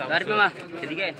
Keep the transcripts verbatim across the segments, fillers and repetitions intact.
Dari mama, sedikit.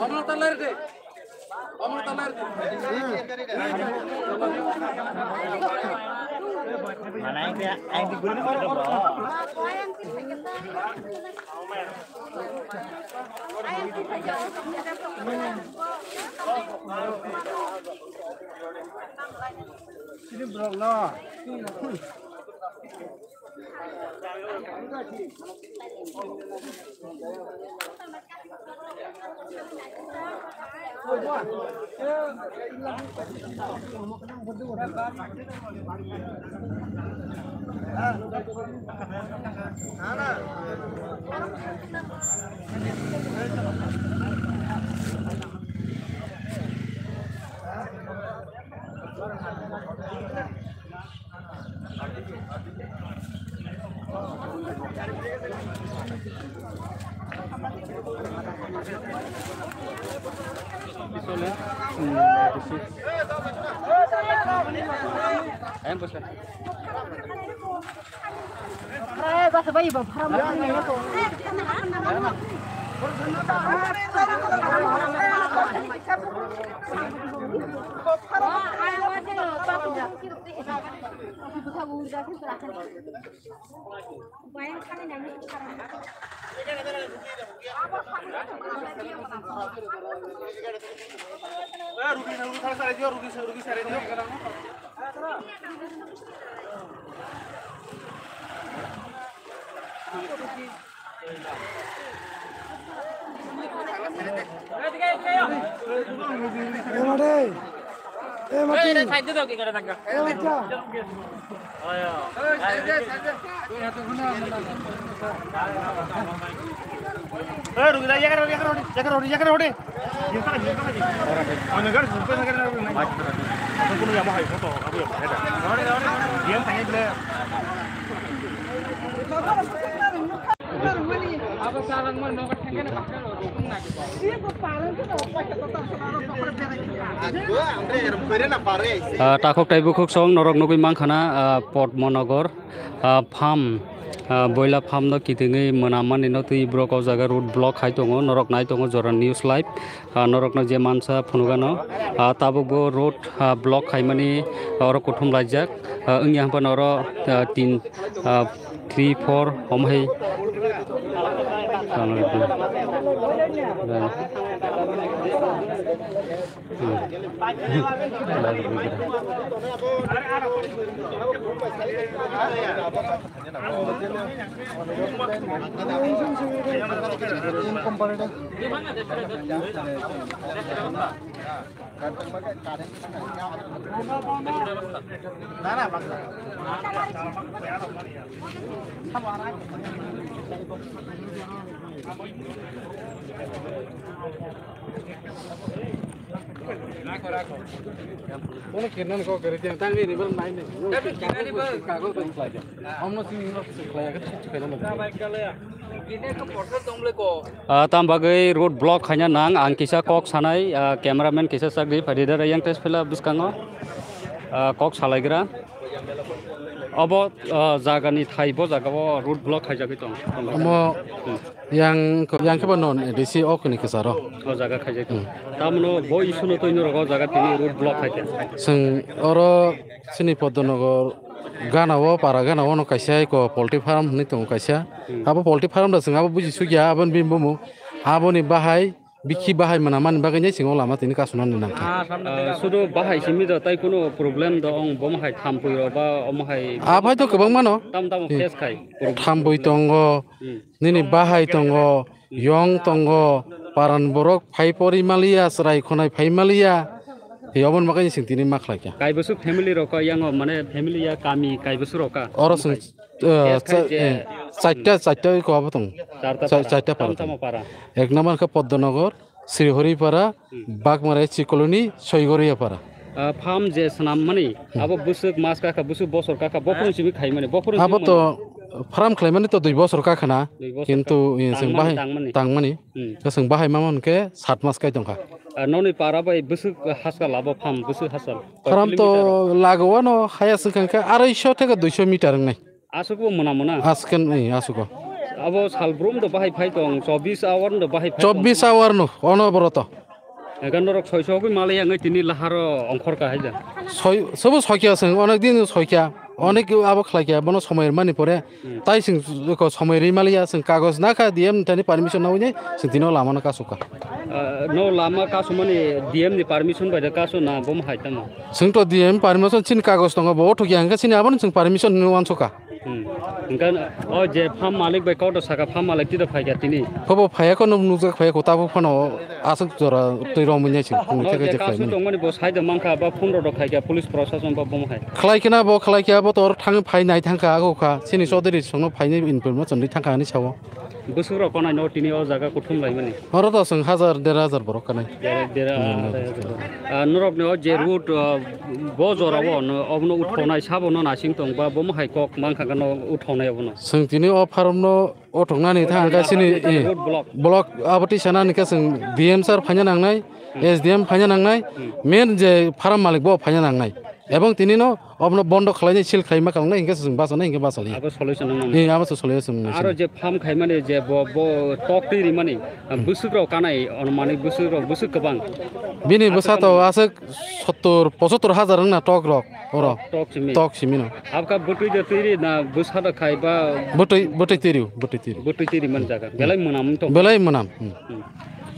Omo talar de. Omo talar de. Mana yang dia, yang di gunung mana, bro? Sini, bro, no. Eh, mati. Eh, mati. Eh, side daw, ki kare thangka. Eh, bacha. Eh, rugi da, yakar, yakar, yakar, yakar, yakar. Ah, takhuk tei bukhuk song norok nugwi mankha na, ah, Podmo Nogor, ah, farm, ah, boila farm no kitingwi mwnam mani no twi borok o jaga road block khai tongo, norok nai tongo Jora News Live, ah, norok no je mansa phunugano, ah, tabuk bo road, ah, block khaimani oro kuthum laijak, ah, wngya hwnphano oro, ah, tin, ah, three, four, omo hai. Ah, tam bagwi road block khaina nang, ang kisa kok sanai, ah, cameraman kisa chakri phaidi da yang test phela bwskango, ah, kok salaigra. Obo, ah, jagani thai, bo jagao road block khaijagwi tong. Omo Hmm. yang, yang khe bo non A D C o kini kwcharo. O jaga khaijak tong. Hmm. Tamno bo issue no twi norok o jaga tini road block khaikha. Chwng oro chini Poddo Nogor gana o, para gana o no kaisa eko poultry farm hinwi tongo kaisa. Hmm. Abo poultry farm da chwng abo buji sukya, aboni bini bumung, aboni bahai, bikhi bahai mwnam mani bagwi nai chwng o lama tini kasuna ni nangkha. Ah, sudu bahai simi da tai kuno problem da ong, bomo hai thampui ro ba omo hai. Aphai to kwbang mano. Tam tamo Hmm. face khai. Thampui tongo, Hmm. nini bahai tongo, Hmm. yong tongo, paran borok phai pori maliya, chwrai khonai phai maliya. He oboni bagwi chwng tini ma khlai kha. Kaibosu family rok yango mane family ya kami kaibosu rok ka. Oro chwng, eh, Yes, cha-, khai je. eh, chaita, chaita ko abo tong. Charta Cha-, para. Chaita Tam para tamo tong. Para. Ek number khe Poddo Nogor, Sri Horipara, Hmm. Bagmara H C Colony, Soigoria para. Ah, farm je swnam mani, Hmm. abo bwswk mas kakha, bwswk bosor kakha, bophuru simi khai mani, bophuru Abo simi to mani. Farm khlai mani to dui bosor kakha na, Dui bosor kintu, kakha. eh, Tang chwng mani, bahai, tang mani. Tang mani. Hmm. Chwng bahai ma man khe sat mas kai tongkha. Ah, noni para bai bwswk haskal abo farm, bwswk haskal? Koi Farm to kilometer? Lago ano haya swkang khe arai sho theke dui sho meter wngnai. Aswk bo mona mona. Aswk ni, aswk o. Abo sal brum do bahai phai tong, chobbish hour do bahai phai tong. Chobbish hour no, ono boro to. Ekan norok soi sogwi malai yang tini laharo ongkhor ka haida. Soi, sobo soikya seng, onek din soikya, onek abo khlai kya, bono somoi mani pore, Hmm. tai sing ko somoi ri maliya seng kagos na kha D M tani permission na uni, sing tino lama no kasu ka. Ah, no lama kasu mani D M ni permission bai da kasu na bom hai tamo. Sing to D M permission chin kagos tongo, bo thukya hingka chini abono sing permission ni wansuka. Hmm. Hingke o je farm malik bai koto saka farm malik tito phaikha tini. Kobo phaiya kono nukjak phaiya ko tabuk phano aswk jora twi romwi nai sing phung No theke je je khlaimani. Kasu tongmani bo side mankha ba phone rok khaikha police proshashan ba bomo hai. Khlai khena bo khlai khe abo tor thang phai nai thangkha ago kha chini Hmm. Chaudhary songno phaini information ri thangkha ani sao. Bwswk rok konai no tini o jaga kuthum laimani. Oro to chwng hajar der hajar borok kanai. Dera, dera, Hmm. Ah, norok ni o je road, ah, bo jora o no, obono uthonai sabo no nasing tong ba bomo hai kok mankha no uthonai obono. Chwng tini o farm no uthoknani thang kha chini, eh, Road block. Block abo twi sana ni khe chwng D M sir phaina nangnai, Hmm. S D M phaina nangnai, Hmm. main je farm malik bo phaina nangnai. Ebong tini no obono bondo khlainai, seal khlaima kalnai, hinkhe chwng bachana, hinkhe bachali. Abo solution wng nang. Ni abo se solution wng nang. Aro je farm khaimani je bo, bo tok twi rimani, Hmm. Bwswk rok kanai, onumani bwswk rok, bwswk kwbang. Bini Aswk bwsa to kwbang. Aswk sottor, pochottor hajar wngna tok rok, oro. Tok simi. Tok simi no. Abka bwtwi de twi ri na bwsa da khai ba? Bwtwi, bwtwi twi rio, bwtwi twi rio. Bwtwi twi ri man jaga. Belai mwnam to. Belai mwnam. Hmm. Hmm.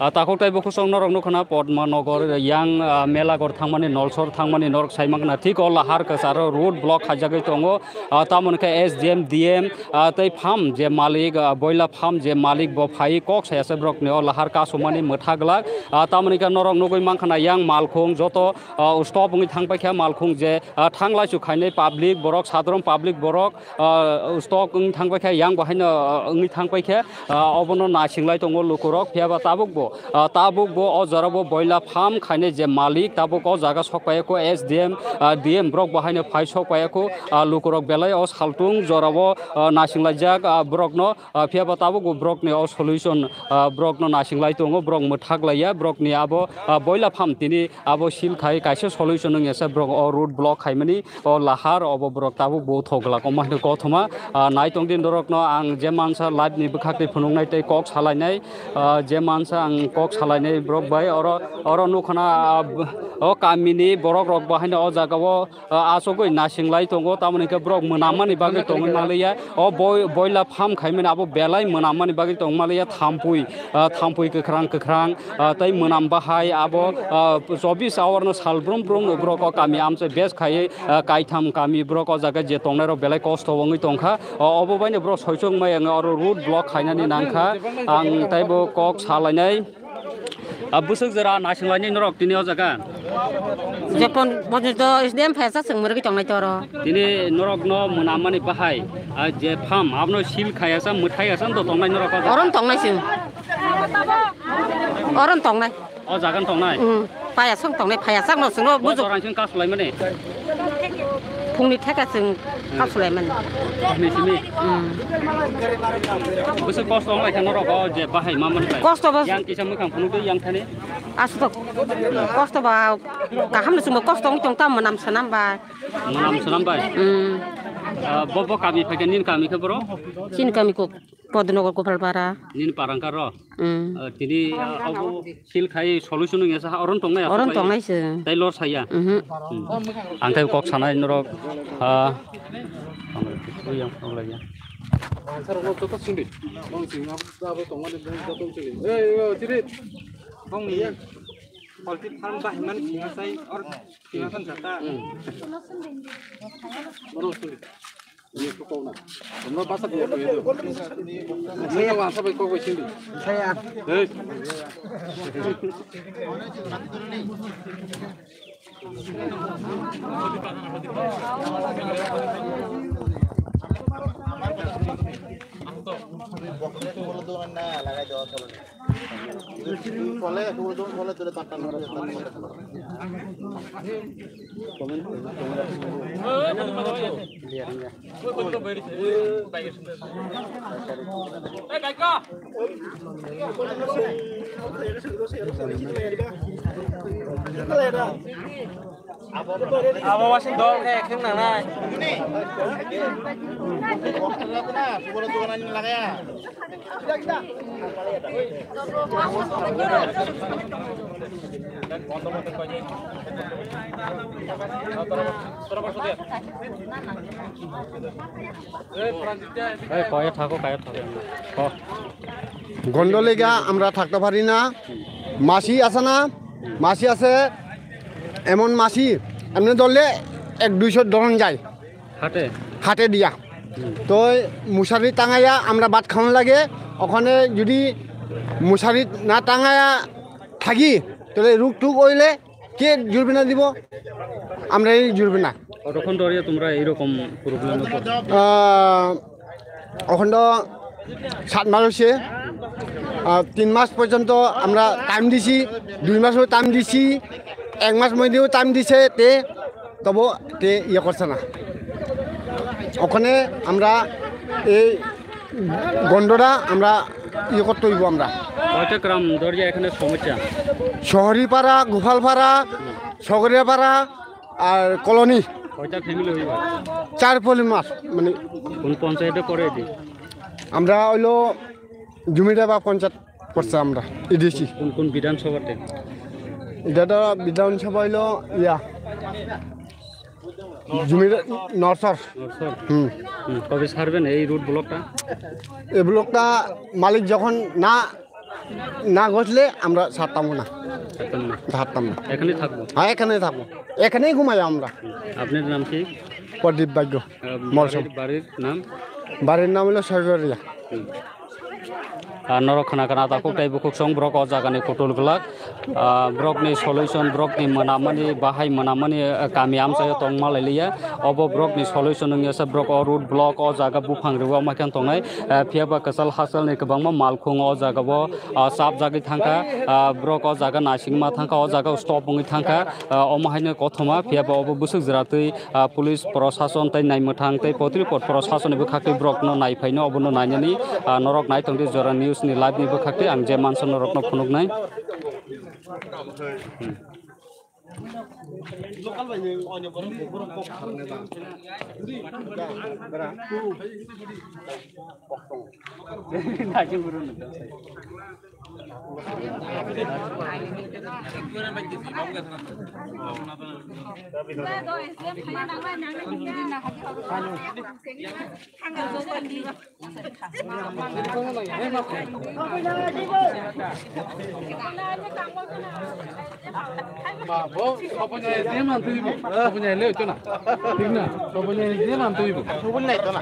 Ah, takhuk tei bukhuk song norok nukha na Podma Nogor yang, ah, Melagor thangmani, Nolsor thangmani norok sai mankha na thik o lahar kwcharo road block khaijagwi tongo. Ah, tamoni khe S D M, D M, ah, tei farm je malik, ah, boila farm je malik bo phai kok saya se borok ni o lahar kasumani mwtha glak. Ah, tamoni khe norok nugwi mankha na yang malkhung joto, ah, stop wngwi thang paikha malkhung je, ah, thanglaisu khainai public borok sadharon public borok, ah, stock wng thang paikha yang bo haino, ah, wngwi thang paikha, ah, obono naising lai tongo lukurok phiya ba tabuk bo. Ah, tabuk bo o jora bo boila farm khainai je malik, tabuk o jaga sok paiya kho S D M, ah, D M borok bo haino phai sok paiya kho, ah, lukurok belai o saltung jora o, ah, naising laijak, ah, borok no, ah, phiya ba tabuk bo borok ni o solution, ah, borok no naising lai tongo, borok mwthak laiya, borok ni abo, ah, boila farm tini abo sil khai kaisa solution wngya sa borok o road block khaimani. O lahar obo borok tabuk bo thok glak omo haino kothoma, ah, nai tong di norok no ang je mansa live ni bwkhak twi phunuknai tei kok salainai, ah, je mansa ang kok salainai borok bai oro, oro nukhana, ah, b-, o kami ni borok rok bo haino o jaga o, ah, asugwi nasing lai tongo, tamoni hwnkhe borok mwnam mani bagwi tongwi manliya. O boi-, boila farm khaimani abo belai mwnam mani bagwi tong manliya, thampui, ah, thampui kwkhrang kwkhrang, ah, tei mwnam bahai abo, ah, chobbish hour no sal brum brum no borok o kami amchai bes khaiwi, ah, kaitham kami borok o jaga je tongnai rok belai kosto wngwi tongkha. O, obo baino borok soichok mai ang oro road block khainani nangkha. Ang tei bo kok salainai. Ah, bwswk jora naising lainai norok tini o jaga? Jepon bojor do S D M phai sa chwng mwrwgwi tongnai toro. Tini norok no mwnam mani bahai, ah, je farm abono sil khaiya sa mwthai ya sa do tongnai norok o jaga? Oron tongnai chwng. Oron tongnai. O jaga tongnai? Hmm. Paya sang tongnai, paya sang no chwngno bujuk. Orang sing kas lai mani? Phungni theka chwng kas lai mani. Ni simi? Hmm. Bwswk kosto wng lai kha norok o je bahai ma mani lai? Kosto bas- Yang kisa mwkhang phunuk twi yang thani? Aswk kosto ba kaham no chwngbo kosto wng tong ta mwnam swnam ba. Mwnam swnam bai? Hmm. Ah, bo, bo kami phai kha, nini kami khe boro? Chini kami kok Podnogo Gopalpara. Nini parang karo? Hmm. Ah, tini, ah, abo sil khai solution wngya sa oron tongnai? Oron tongnai se. Tai lor saya? Mhm. Hmm. Ang tai kok sanai norok, ah, yang, yang lagi. Answer ko to sindi. Bang sing abo tongnai joto sindi. Eh, yo, tiri. Bang ni. Poultry farm ba himan singa sai or singa san jata. Bono suli. Ini ko kau na. Bono basa dia ko itu. Ini yang wasa bai ko ko sindi. Saya. Hei. Abo wasing dol khe kheng nangnai. এই কয়ে থাকো, কয়ে থাকো। ক। গন্ডলেগা আমরা থাকতে পারি না। মাসি আছে না? মাসি আছে, এমন মাসি, এমনি ধরলে এক দুইশো ধরন যায়। হাটে? হাটে দিয়া। হুম। তো এই মশারি টাঙাইয়া আমরা ভাত খাওয়ানো লাগে। ওখানে যদি মশারি না টাঙাইয়া থাকি, তাহলে রোগ টুক হইলে কে জরিমানা দিব? আমরাই জরিমানা। কতক্ষণ ধরে তোমরা এইরকম প্রবলেমে পড়ছো? আহ, এখন তো সাত মাস হয়েছে। আহ, তিন মাস পর্যন্ত আমরা টাইম দিছি, দুই মাসও টাইম দিছি, এক মাস মধ্যেও টাইম দিছে, তে তবু তে ইয়ে করছে না। ওখানে আমরা এই গন্ডটা আমরা ইয়ে করতে হইব আমরা। কয়টা গ্রাম ধরে এখানে সমস্যা? শহরীপাড়া, গোপালপাড়া, সগরিয়াপাড়া আর কলোনি। কয়টা ফ্যামিলি হইব? চার পরিবার, মানে কোন পঞ্চায়েতে পড়ে এটি? আমরা হইলো জমিদাবা পঞ্চায়েত করছে আমরা, এডিসি। কোন কোন বিধানসভাতে? এটা তো বিধানসভা হইলো ইয়া, জমিদার নরসর। নরসর? হুম। হুম, কবে ছাড়বেন এই রোড ব্লকটা? এই ব্লকটা মালিক যখন না, না ঘষলে আমরা ছাড়তাম না। ছাড়তাম না? ছাড়তাম না। এখানেই থাকবো? হ্যাঁ, এখানেই থাকবো, এখানেই ঘুমাই আমরা। আপনার নাম কি? প্রদীপ বাগ্য। আহ, মলসম। বাড়ির, বাড়ির নাম? বাড়ির নাম হলো সরবরিয়া। হুম। Ah, norok khna khna takhuk tei bukhuk song borok o jagani kutul glak. Ah, borokni solution, borokni mwnamani bahai mwnamani, ah, kami amchaio tongma lailiya. Obo borokni solution wngya se borok o road block o jaga buphang rwui ma khe tongnai. Ah, phiya ba kwchal hachalni kwbangma malkhung o jaga o, ah, chapjagwi thangkha. Ah, borok o jaga naisingma thangkha, o jaga stop wngwi thangkha. Ah, omo haino kothoma phiya ba obo bwswk jwra twi ah, police prosason tei naimwthang tei potri pot prosasonni bwkhaktwi borokno naiphaino obono nainani, ah, norok naitongdi Jora News ni live ni bwkhaktwi ang je mansa norokno phunuknai. Ba, bo, sopanya je man tui bo. Sopanya le to na. Thik na? Sopanya je man tui bo. Sopanya nai to na.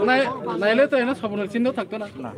Nai, nai le to na, sopanya chin do thak to na.